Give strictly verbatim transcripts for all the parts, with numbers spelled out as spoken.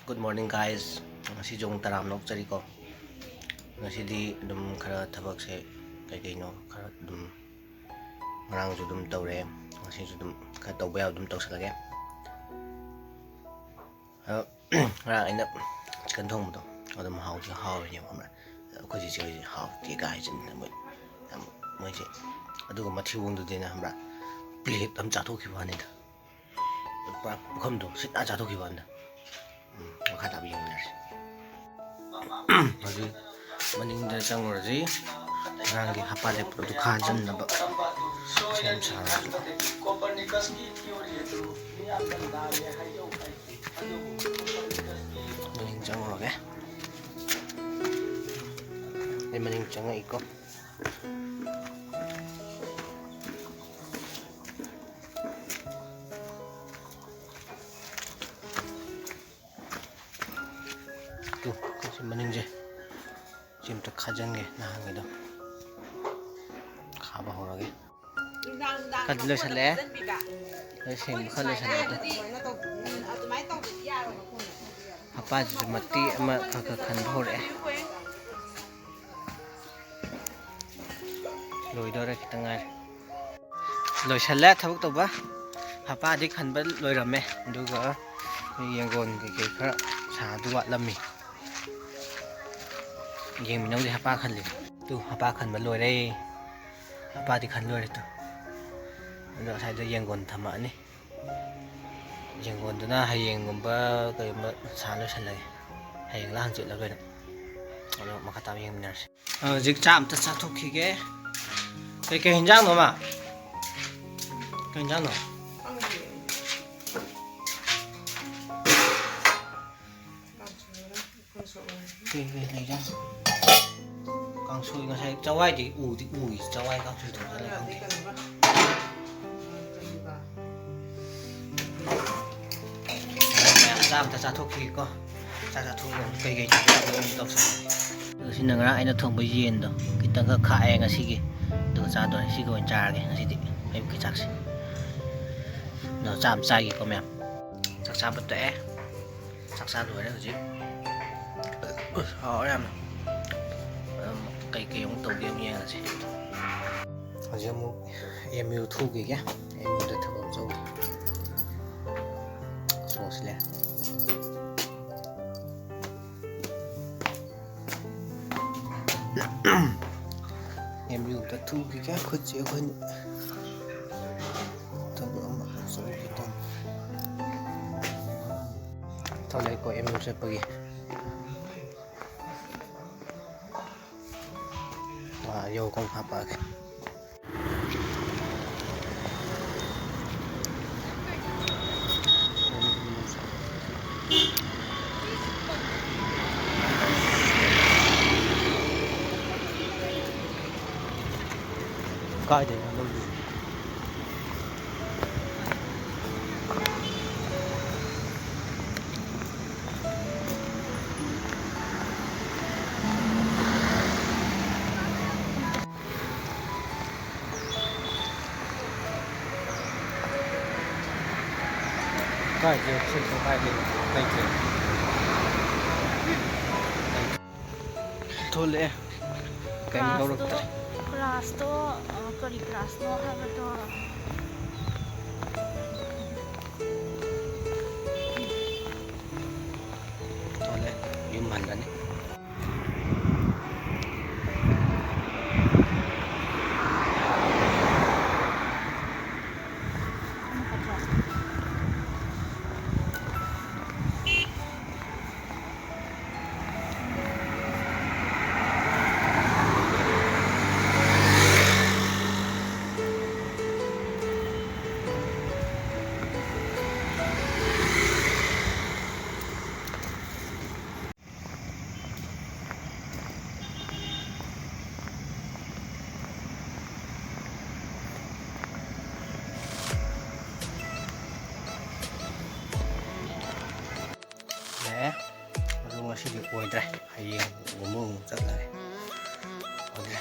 Good morning, guys. ꯉꯁꯤꯁꯨ ꯑꯃꯨꯛ ꯇꯔꯥꯝꯅ ꯑꯣꯛꯆꯔꯤꯀꯣ꯫ ꯉꯁꯤꯗꯤ ꯑꯗꯨꯝ ꯈꯔ ꯊꯕꯛꯁꯦ ꯀꯩ ꯀꯩꯅꯣ ꯈꯔ ꯑꯗꯨꯝ, ꯉꯔꯥꯡꯁꯨ ꯑꯗꯨꯝ ꯇꯧꯔꯦ, ꯉꯁꯤꯁꯨ ꯑꯗꯨꯝ ꯈꯔ ꯇꯧꯕ ꯌꯥꯕ ꯑꯗꯨꯝ ꯇꯧꯁꯜꯂꯒꯦ꯫ ꯑꯗꯣ ꯉꯔꯥꯡ ꯑꯩꯅ ꯆꯤꯛꯀꯟ ꯊꯣꯡꯕꯗꯣ ꯑꯗꯨꯝ ꯍꯥꯎꯗꯤ ꯍꯥꯎꯔꯤꯅꯦꯕ, ꯈꯪꯕ꯭ꯔꯥ? ꯑꯩꯈꯣꯏ ꯆꯦꯆꯦ ꯍꯣꯏꯁꯦ ꯍꯥꯎꯇꯦꯒ ꯍꯥꯏꯖꯤꯟꯗꯅ ꯃꯣꯏ ꯌꯥꯝ, ꯃꯣꯏꯁꯦ ꯑꯗꯨꯒ ꯃꯊꯤꯕꯣꯡꯗꯨꯗꯤꯅꯦ, ꯈꯪꯕ꯭ꯔꯥ, ꯄ꯭ꯂꯦꯠ ꯑꯃ ꯆꯥꯊꯣꯛꯈꯤꯕ ꯋꯥꯅꯤꯗ꯫ ꯄꯨꯔꯥ ꯄꯨꯈꯝꯗꯣ ꯁꯤꯠ ꯅꯥꯟ ꯆꯥꯊꯣꯛꯈꯤꯕ ꯋꯥꯅꯤꯗ꯫ ꯎꯝ, ꯃꯈꯥ ꯇꯥꯕ ꯌꯦꯡꯃꯤꯟꯅꯔꯁꯤ꯫ ꯍꯧꯖꯤꯛ ꯃꯅꯤꯡꯗ ꯆꯪꯉꯨꯔꯁꯤ꯫ ꯑꯉꯥꯡꯒꯤ ꯍꯥꯄꯥ ꯂꯦꯞꯄꯗꯨ ꯈꯥꯖꯤꯟꯅꯕ ꯁꯦꯝ ꯁꯥꯔꯁꯤ꯫ ꯃꯅꯤꯡ ꯆꯪꯉꯨꯔꯒꯦ꯫ ꯑꯩ ꯃꯅꯤꯡ ꯆꯪꯉꯛꯏꯀꯣ꯫ ꯇꯨ, ꯁꯤ ꯃꯅꯤꯡꯁꯦ ꯁꯤ ꯑꯝꯇ ꯈꯥꯖꯟꯒꯦ, ꯅꯍꯥꯟꯒꯤꯗꯣ ꯈꯥꯕ ꯍꯧꯔꯒꯦ꯫ ꯈꯔꯗꯤ ꯂꯣꯏꯁꯜꯂꯛꯑꯦ꯫ ꯂꯣꯏ ꯁꯦꯡꯕ ꯈꯔ ꯂꯣꯏꯁꯜꯂꯛꯑꯦ ꯑꯗꯣ꯫ ꯍꯥꯄꯥꯁꯤꯁꯨ ꯃꯇꯦꯛ ꯑꯃ ꯈꯔ ꯈꯔ ꯈꯟꯕ ꯍꯧꯔꯛꯑꯦ꯫ ꯂꯣꯏꯗꯣꯔꯦ, ꯈꯤꯇꯪ ꯉꯥꯏꯔꯦ꯫ ꯂꯣꯏꯁꯜꯂꯦ ꯊꯕꯛ ꯇꯧꯕ꯫ ꯍꯥꯄꯥꯗꯤ ꯈꯟꯕ ꯂꯣꯏꯔꯝꯃꯦ, ꯑꯗꯨꯒ ꯌꯦꯡꯒꯣꯟ ꯀꯩꯀꯩ ꯈꯔ ꯁꯥꯗꯨ ꯋꯥꯠꯂꯝꯃꯤ꯫ ꯌꯦꯡꯃꯤꯟꯅꯧꯁꯦ ꯍꯥꯄꯥ ꯈꯜꯂꯤ꯫ ꯇꯨ, ꯍꯥꯄꯥ ꯈꯟꯕ ꯂꯣꯏꯔꯦ꯫ ꯍꯥꯄꯥꯗꯤ ꯈꯟ ꯂꯣꯏꯔꯦ ꯇꯨ꯫ ꯑꯗꯣ ꯉꯁꯥꯏꯗꯣ ꯌꯦꯡꯒꯣꯟ ꯊꯝꯃꯛꯑꯅꯤ꯫ ꯌꯦꯡꯒꯣꯟꯗꯨꯅ ꯍꯌꯦꯡꯒꯨꯝꯕ ꯀꯩꯒꯨꯝꯕ ꯁꯥ ꯂꯣꯏꯁꯜꯂꯒꯦ꯫ ꯍꯌꯦꯡꯂ ꯍꯪꯆꯤꯠꯂ ꯀꯩꯅꯣ꯫ ꯑꯗꯣ ꯃꯈꯥ ꯇꯥꯕ ꯌꯦꯡꯃꯤꯟꯅꯔꯁꯤ꯫ ꯍꯧꯖꯤꯛ ꯆꯥꯛ ꯑꯝꯇ ꯆꯥꯊꯣꯛꯈꯤꯒꯦ꯫ ꯀꯩꯀꯩ ꯍꯤꯟꯖꯥꯡꯅꯣ, ꯃꯥ? ꯀꯩ ꯍꯤꯟꯖꯥꯡꯅꯣ? ꯀꯩ ꯀꯩ ꯂꯩꯖꯥꯠꯅꯣ? ꯀꯥꯡꯁꯣꯏ ꯉꯁꯥꯏ ꯆꯋꯥꯏꯗꯤ ꯎꯗꯤ ꯎꯏ, ꯆꯋꯥꯏ ꯀꯥꯡꯁꯣꯏ ꯊꯣꯡꯖꯜꯂꯦ ꯈꯪꯗꯦ꯫ ꯃꯌꯥꯝ ꯆꯥꯛ ꯑꯝꯇ ꯆꯥꯊꯣꯛꯈꯤꯒꯦꯀꯣ꯫ ꯆꯥꯛ ꯆꯥꯊꯣꯛꯑꯒ ꯑꯃꯨꯛ ꯀꯩꯀꯩ ꯇꯧꯒꯦ ꯑꯃꯨꯛ ꯇꯧꯁꯜꯂꯒꯦ꯫ ꯑꯗꯨꯒ ꯁꯤꯅ ꯉꯔꯥꯡ ꯑꯩꯅ ꯊꯣꯡꯕ ꯌꯦꯟꯗꯣ ꯈꯤꯇꯪꯈꯛ ꯈꯥꯛꯑꯦ ꯉꯁꯤꯒꯤ꯫ ꯑꯗꯨꯒ ꯆꯥꯗꯣꯔꯦ꯫ ꯁꯤꯒ ꯑꯣꯏꯅ ꯆꯥꯔꯒꯦ ꯉꯁꯤꯗꯤ ꯑꯌꯨꯛꯀꯤ ꯆꯥꯛꯁꯦ꯫ ꯑꯗꯣ ꯆꯥꯛ ꯑꯃ ꯆꯥꯒꯦꯀꯣ ꯃꯌꯥꯝ꯫ ꯆꯥꯛ ꯆꯥꯕ ꯇꯣꯛꯑꯦ꯫ ꯆꯥꯛ ꯆꯥ ꯂꯣꯏꯔꯦ ꯍꯧꯖꯤꯛ꯫ ꯎꯁ, ꯍꯥꯎꯔꯦ ꯌꯥꯝꯅ꯫ ꯑꯗꯨꯝ ꯀꯩꯀꯩ ꯑꯃꯨꯛ ꯇꯧꯒꯦ ꯑꯃꯨꯛ ꯌꯦꯡꯉꯁꯤ꯫ ꯍꯧꯖꯤꯛ ꯑꯃꯨꯛ ꯑꯦꯝ ꯌꯨ ꯊꯣꯛꯈꯤꯒꯦ꯫ ꯑꯦꯝ ꯌꯨꯗ ꯊꯕꯛ ꯑꯃ ꯆꯠꯂꯨꯒꯦ꯫ ꯁꯣꯁꯤꯂꯦ꯫ ꯑꯦꯝ ꯌꯨꯗ ꯊꯣꯛꯈꯤꯒꯦ꯫ ꯑꯩꯈꯣꯏ ꯆꯦ ꯑꯩꯈꯣꯏꯅ ꯊꯕꯛ ꯑꯃ ꯆꯠꯂꯨꯒꯦ ꯇꯧꯅꯤ꯫ ꯊꯣꯛꯂꯛꯑꯦꯀꯣ ꯑꯦꯝ ꯌꯨ ꯆꯠꯄꯒꯤ꯫ ꯋꯥ, ꯌꯧ ꯀꯣꯡ ꯍꯥꯞꯄꯛꯑꯒꯦ꯫ ꯀꯥꯏꯗꯩꯅꯣ ꯂꯧꯗꯣꯏꯁꯦ? ꯀꯥꯏꯗ ꯁꯤꯁꯨ ꯀꯥꯏꯗ ꯂꯩꯇ꯭ꯔꯦ꯫ ꯊꯣꯛꯂꯛꯑꯦ꯫ ꯀꯩꯝ ꯀ꯭ꯂꯥꯁꯇꯣ, ꯂꯧꯔꯛꯇ꯭ꯔꯦ꯫ ꯀ꯭ꯂꯥꯁꯇꯣ, ꯑ, ꯀꯔꯤ ꯀ꯭ꯂꯥꯁꯅꯣ ꯍꯥꯏꯕꯗꯣ? ꯊꯣꯛꯂꯛꯑꯦ꯫ ꯌꯨꯝ ꯍꯜꯂꯅꯤ꯫ ꯑꯦ, ꯑꯗꯨ ꯉꯁꯤꯗꯤ ꯑꯣꯏꯗ꯭ꯔꯦ, ꯍꯌꯦꯡꯒꯨꯝꯕ ꯑꯃꯨꯛ ꯆꯠꯂꯒꯦ꯫ ꯑꯣꯏꯗ꯭ꯔꯦ꯫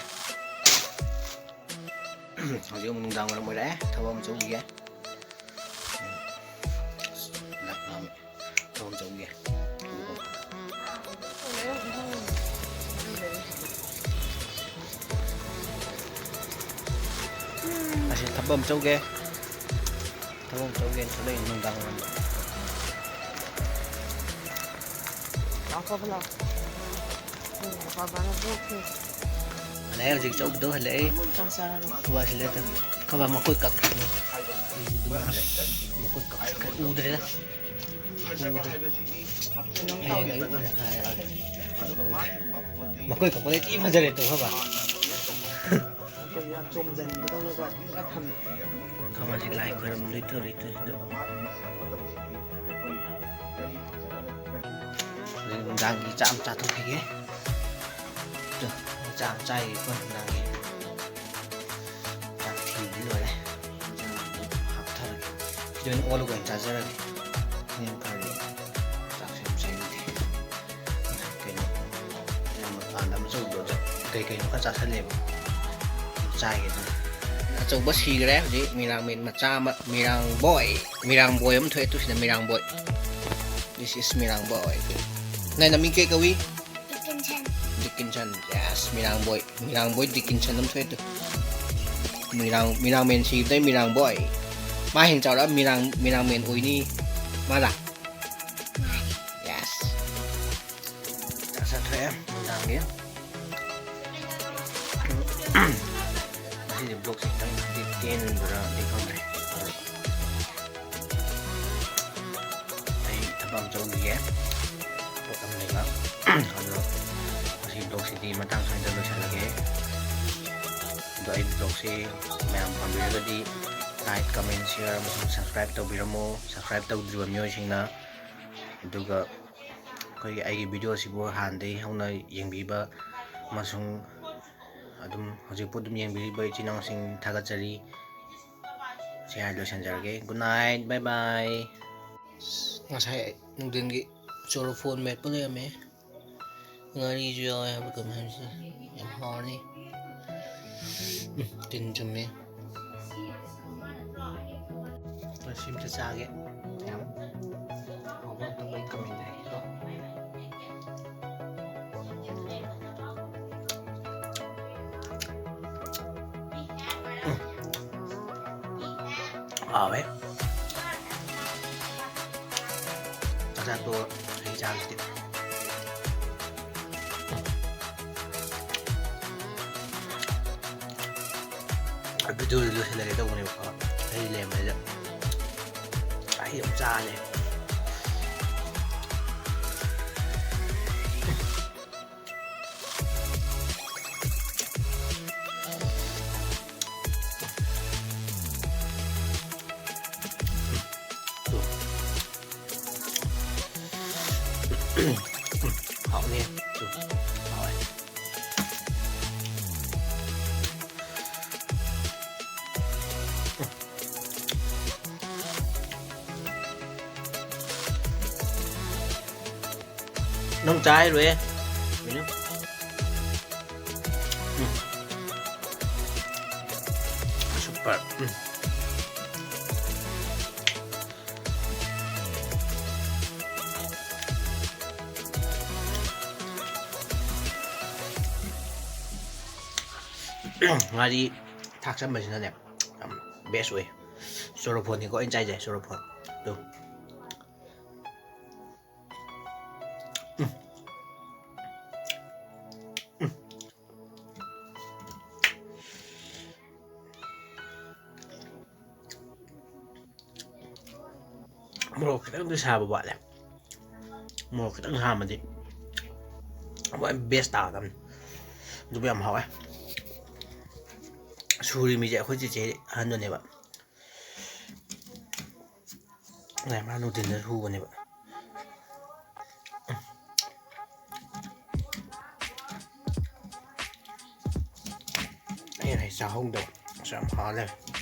ꯍꯧꯖꯤꯛ ꯑꯃꯨꯛ ꯅꯨꯡꯗꯥꯡ ꯋꯥꯏꯔꯝ ꯑꯣꯏꯔꯛꯑꯦ, ꯊꯕꯛ ꯑꯃ ꯆꯠꯂꯨꯒꯦ꯫ ꯂꯥꯛꯂꯝꯃꯦ꯫ ꯊꯕꯛ ꯑꯃ ꯆꯠꯂꯨꯒꯦ꯫ ꯊꯕꯛ ꯑꯃ ꯆꯧꯒꯦ꯫ ꯊꯕꯛ ꯑꯃ ꯆꯧꯒꯦꯅ ꯊꯣꯛꯂꯛꯏ ꯅꯨꯡꯗꯥꯡ ꯋꯥꯏꯔꯝꯗ꯫ ꯂꯥꯛꯑꯣ, ꯄꯥꯄꯥ, ꯂꯥꯛꯑꯣ꯫ ꯎꯝ, ꯄꯥꯄꯥꯅ ꯄꯣꯛꯈꯤ꯫ ꯍꯜꯂꯛꯑꯦ, ꯍꯧꯖꯤꯛ ꯆꯧꯗꯧ ꯍꯜꯂꯛꯑꯦ꯫ ꯆꯥꯛ ꯆꯥꯔꯕꯣ? ꯈꯣꯏꯕꯥ ꯁꯤ ꯂꯩꯔꯦ꯫ ꯈꯣꯏꯕꯥ ꯃꯈꯣꯏ ꯀꯛꯈ꯭ꯔꯤꯅꯦ꯫ ꯃꯈꯣꯏ ꯀꯛꯈ꯭ꯔꯦ꯫ ꯎꯗ꯭ꯔꯦꯗ꯫ ꯎꯗ꯭ꯔꯦ꯫ ꯍꯌꯦꯡ ꯑꯌꯨꯛ ꯑꯣꯏꯅ ꯍꯥꯏꯔꯛꯑꯒꯦ꯫ ꯃꯈꯣꯏ ꯀꯛꯄꯗꯩ ꯊꯤ ꯐꯖꯔꯦ ꯇꯨ ꯈꯣꯏꯕꯥ꯫ ꯑꯩꯈꯣꯏ ꯌꯥꯝ ꯆꯣꯝꯖꯟꯕꯗꯧꯅꯀꯣ ꯄꯨꯔꯥ ꯊꯝꯃꯦ꯫ ꯈꯃꯔꯁꯤ ꯂꯥꯏ ꯈꯣꯏꯔꯝꯗꯣꯏ ꯇꯧꯔꯤ ꯇꯧꯔꯤꯗꯣ꯫ ꯍꯧꯖꯤꯛ ꯅꯨꯡꯗꯥꯡꯒꯤ ꯆꯥꯛ ꯑꯃ ꯆꯥꯊꯣꯛꯈꯤꯒꯦ꯫ ꯇꯨ, ꯆꯥꯛ ꯑꯃ ꯆꯥꯏꯒꯦꯀꯣ ꯅꯨꯡꯗꯥꯡꯒꯤ꯫ ꯆꯥꯛ ꯊꯤꯕꯗꯤ ꯂꯣꯏꯔꯦ꯫ ꯏꯟꯖꯥꯡꯗꯣ ꯍꯥꯞꯊꯔꯒꯦ꯫ ꯁꯤꯗ ꯑꯣꯏꯅ ꯑꯣꯜꯂꯒ ꯑꯣꯏꯅ ꯆꯥꯖꯔꯒꯦ꯫ ꯁꯤꯅ ꯐꯔꯦ꯫ ꯆꯥꯛꯁꯦ ꯌꯥꯝ ꯆꯥꯅꯤꯡꯗꯦ꯫ ꯀꯩꯅꯣ, ꯌꯥꯝ ꯃꯄꯥꯟꯗ ꯑꯃ ꯆꯧꯗꯣ ꯀꯩ ꯀꯩꯅꯣ ꯈꯔ ꯆꯥꯁꯜꯂꯦꯕ꯫ ꯆꯥꯏꯒꯦ ꯑꯗꯨꯅ꯫ ꯑꯆꯧꯕ ꯁꯤꯈ꯭ꯔꯦ ꯍꯧꯖꯤꯛ꯫ ꯃꯤꯔꯥꯡꯃꯦꯟ ꯃꯆꯥ ꯑꯃ, ꯃꯤꯔꯥꯡꯕꯣꯏ꯫ ꯃꯤꯔꯥꯡꯕꯣꯏ ꯑꯃ ꯊꯣꯛꯑꯦ ꯇꯨ ꯁꯤꯗ, ꯃꯤꯔꯥꯡꯕꯣꯏ꯫ This is ꯃꯤꯔꯥꯡꯕꯣꯏ꯫ ꯅꯪ ꯅꯃꯤꯡ ꯀꯩ ꯀꯧꯏ? ꯗꯤꯀꯤꯟꯁꯟ꯫ ꯗꯤꯀꯤꯟꯁꯟ꯫ Yes, ꯃꯤꯔꯥꯡꯕꯣꯏ꯫ ꯃꯤꯔꯥꯡꯕꯣꯏ ꯗꯤꯀꯤꯟꯁꯟ ꯑꯃ ꯊꯣꯛꯑꯦ ꯇꯨ꯫ ꯃꯤꯔꯥꯡ, ꯃꯤꯔꯥꯡꯃꯦꯟ ꯁꯤꯕꯗꯩ ꯃꯤꯔꯥꯡꯕꯣꯏ꯫ ꯃꯥ ꯍꯦꯟꯅ ꯆꯥꯎꯔꯛꯑ ꯃꯤꯔꯥꯡ, ꯃꯤꯔꯥꯡꯃꯦꯟ ꯑꯣꯏꯅꯤ꯫ ꯃꯥꯂꯥ? Yes꯫ ꯆꯥꯛ ꯆꯥꯊꯣꯛꯑꯦ ꯅꯨꯡꯗꯥꯡꯒꯤ꯫ ꯉꯁꯤꯗꯤ vlogꯁꯦ ꯈꯤꯇꯪꯗꯤ ꯇꯦꯟꯕ꯭ꯔꯥꯗꯤ ꯈꯪꯗ꯭ꯔꯦ꯫ ꯑꯩ ꯊꯕꯛ ꯑꯃ ꯆꯠꯂꯨꯈꯤꯒꯦ꯫ ꯄꯣꯠ ꯑꯃ ꯂꯩꯕ꯫ ꯑꯗꯣ ꯉꯁꯤ vlogꯁꯤꯗꯤ ꯃꯇꯥꯡ ꯁ꯭ꯋꯥꯏꯗ ꯂꯣꯏꯁꯤꯜꯂꯒꯦ꯫ ꯑꯗꯣ ꯑꯩ vlogꯁꯤ ꯃꯌꯥꯝ ꯄꯥꯝꯕꯤꯔꯒꯗꯤ like, comment, share ꯑꯃꯁꯨꯡ subscribe ꯇꯧꯕꯤꯔꯝꯃꯣ꯫ Subscribe ꯇꯧꯗ꯭ꯔꯤꯕ ꯃꯤꯑꯣꯏꯁꯤꯡꯅ꯫ ꯑꯗꯨꯒ ꯑꯩꯈꯣꯏꯒꯤ ꯑꯩꯒꯤ video ꯑꯁꯤꯕꯨ ꯍꯥꯟꯅꯗꯒꯤ ꯍꯧꯅ ꯌꯦꯡꯕꯤꯕ ꯑꯃꯁꯨꯡ ꯑꯗꯨꯝ ꯍꯧꯖꯤꯛꯄꯨ ꯑꯗꯨꯝ ꯌꯦꯡꯕꯤꯔꯤꯕ ꯏꯆꯤꯟ ꯏꯅꯥꯎꯁꯤꯡ ꯊꯥꯒꯠꯆꯔꯤ꯫ ꯁꯤ ꯍꯥꯏꯔ ꯂꯣꯏꯁꯤꯟꯖꯔꯒꯦ꯫ Good night, bye bye꯫ ꯉꯁꯥꯏ ꯅꯨꯡꯊꯤꯟꯒꯤ ꯆꯣꯔꯣꯐꯣꯟ ꯃꯦꯠꯄ ꯂꯩꯔꯝꯃꯦ꯫ ꯉꯥꯔꯤꯁꯨ ꯌꯥꯎꯋꯦ ꯍꯥꯏꯕ ꯀꯩꯅꯣꯝ ꯍꯥꯏꯕꯁꯦ ꯌꯥꯝ ꯍꯥꯎꯔꯅꯤ꯫ ꯎꯝ, ꯇꯤꯟ ꯆꯨꯝꯃꯦ꯫ ꯁꯤ ꯑꯝꯇ ꯆꯥꯒꯦ꯫ ꯌꯥꯝ ꯍꯥꯎꯕ ꯑꯝꯇ ꯂꯣꯏ ꯀꯃꯦꯟꯗ ꯍꯥꯏꯕꯤꯔꯣ꯫ ꯎꯝ꯫ ꯍꯥꯎꯋꯦ꯫ ꯆꯥꯛꯆꯥ ꯇꯣꯛꯑ ꯍꯩ ꯆꯥꯕꯁꯤꯗꯤ꯫ ꯚꯤꯗꯤꯑꯣꯁꯦ ꯂꯣꯏꯁꯤꯜꯂꯒꯦ ꯇꯧꯕꯅꯦꯕꯀꯣ, ꯍꯩ ꯂꯩꯔꯝꯕꯁꯤꯗ꯫ ꯍꯩ ꯑꯗꯨꯝ ꯆꯥꯔꯦ꯫ ꯍꯥꯎꯅꯤ꯫ ꯍꯥꯎꯋꯦ꯫ ꯅꯪ ꯆꯥꯏꯔꯣꯏ꯫ ꯎꯝ꯫ ꯁꯨꯄꯔ꯫ ꯎꯝ꯫ ꯉꯥꯔꯤ ꯊꯥꯛꯆꯟꯕꯁꯤꯅꯅꯦ, ꯌꯥꯝ best ꯑꯣꯏ꯫ ꯆꯣꯔꯣꯐꯣꯟꯅꯤꯀꯣ ꯑꯩꯅ ꯆꯥꯏꯁꯦ, ꯆꯣꯔꯣꯐꯣꯟ꯫ ꯑꯗꯨ꯫ ꯎꯝ꯫ ꯎꯝ꯫ ꯃꯣꯔꯣꯛ ꯈꯤꯇꯪꯗꯤ ꯁꯥꯕ ꯋꯥꯠꯂꯦ꯫ ꯃꯣꯔꯣꯛ ꯈꯤꯇꯪ ꯁꯥꯔꯝꯃꯗꯤ ꯑꯃꯨꯛ ꯍꯦꯟꯅ best ꯇꯥꯒꯗꯕꯅꯤ꯫ ꯑꯗꯨꯕꯨ ꯌꯥꯝ ꯍꯥꯎꯋꯦ꯫ ꯁꯨꯔꯤꯃꯤꯁꯦ ꯑꯩꯈꯣꯏ ꯆꯦꯆꯦ ꯑꯍꯟꯗꯨꯅꯦꯕ꯫ ꯂꯩ, ꯃꯥ ꯅꯨꯡꯊꯤꯟꯗ ꯁꯨꯕꯅꯦꯕ꯫ ꯑꯩꯅ ꯍꯦꯛ ꯆꯥꯍꯧꯗꯕ꯫ ꯑꯁ, ꯌꯥꯝ ꯍꯥꯎ ꯂꯩꯔꯝꯃꯦ꯫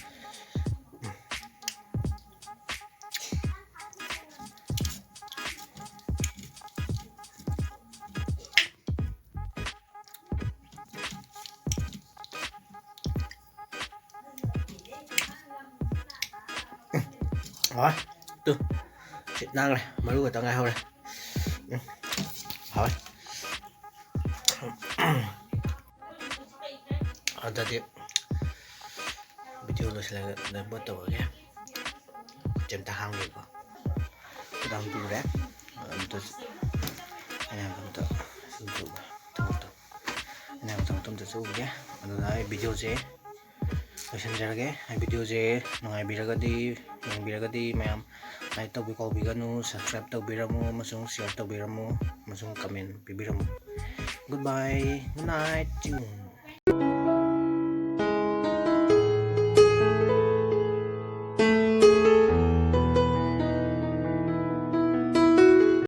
ꯍꯣꯏ, ꯇꯨ꯫ ꯁꯤꯠ ꯅꯥꯟꯈ꯭ꯔꯦ꯫ ꯃꯔꯨ ꯈꯛꯇ ꯉꯥꯏꯍꯧꯔꯦ꯫ ꯎꯝ꯫ ꯍꯥꯎꯋꯦ꯫ ꯑꯗꯨꯗꯤ video ꯂꯣꯏꯁꯤꯜꯂꯒ ꯅꯝꯕ ꯇꯧꯔꯒꯦ꯫ ꯆꯦꯝꯇ ꯍꯥꯡꯒꯦꯀꯣ꯫ ꯈꯨꯗꯥꯡ ꯇꯨꯔꯦ꯫ ꯑꯝꯇ ꯑꯩꯅ ꯑꯝꯇ ꯁꯨꯝ ꯇꯧꯕ ꯊꯕꯛꯇꯣ꯫ ꯑꯩꯅ ꯃꯇꯝ ꯃꯇꯝꯗ ꯆꯠꯂꯨꯒꯦ꯫ ꯑꯗꯨꯅ ꯑꯩ ꯚꯤꯗꯤꯑꯣꯁꯦ ꯂꯣꯏꯁꯤꯟꯖꯔꯒꯦ꯫ ꯑꯩ ꯚꯤꯗꯤꯑꯣꯁꯦ ꯅꯨꯡꯉꯥꯏꯕꯤꯔꯒꯗꯤ, ꯌꯦꯡꯕꯤꯔꯒꯗꯤ ꯃꯌꯥꯝ like ꯇꯧꯕꯤ ꯀꯥꯎꯕꯤꯒꯅꯨ, subscribe ꯇꯧꯕꯤꯔꯝꯃꯨ ꯑꯃꯁꯨꯡ share ꯇꯧꯕꯤꯔꯝꯃꯨ ꯑꯃꯁꯨꯡ comment ꯄꯤꯕꯤꯔꯝꯃꯨ꯫ Goodbye, good night, tune꯫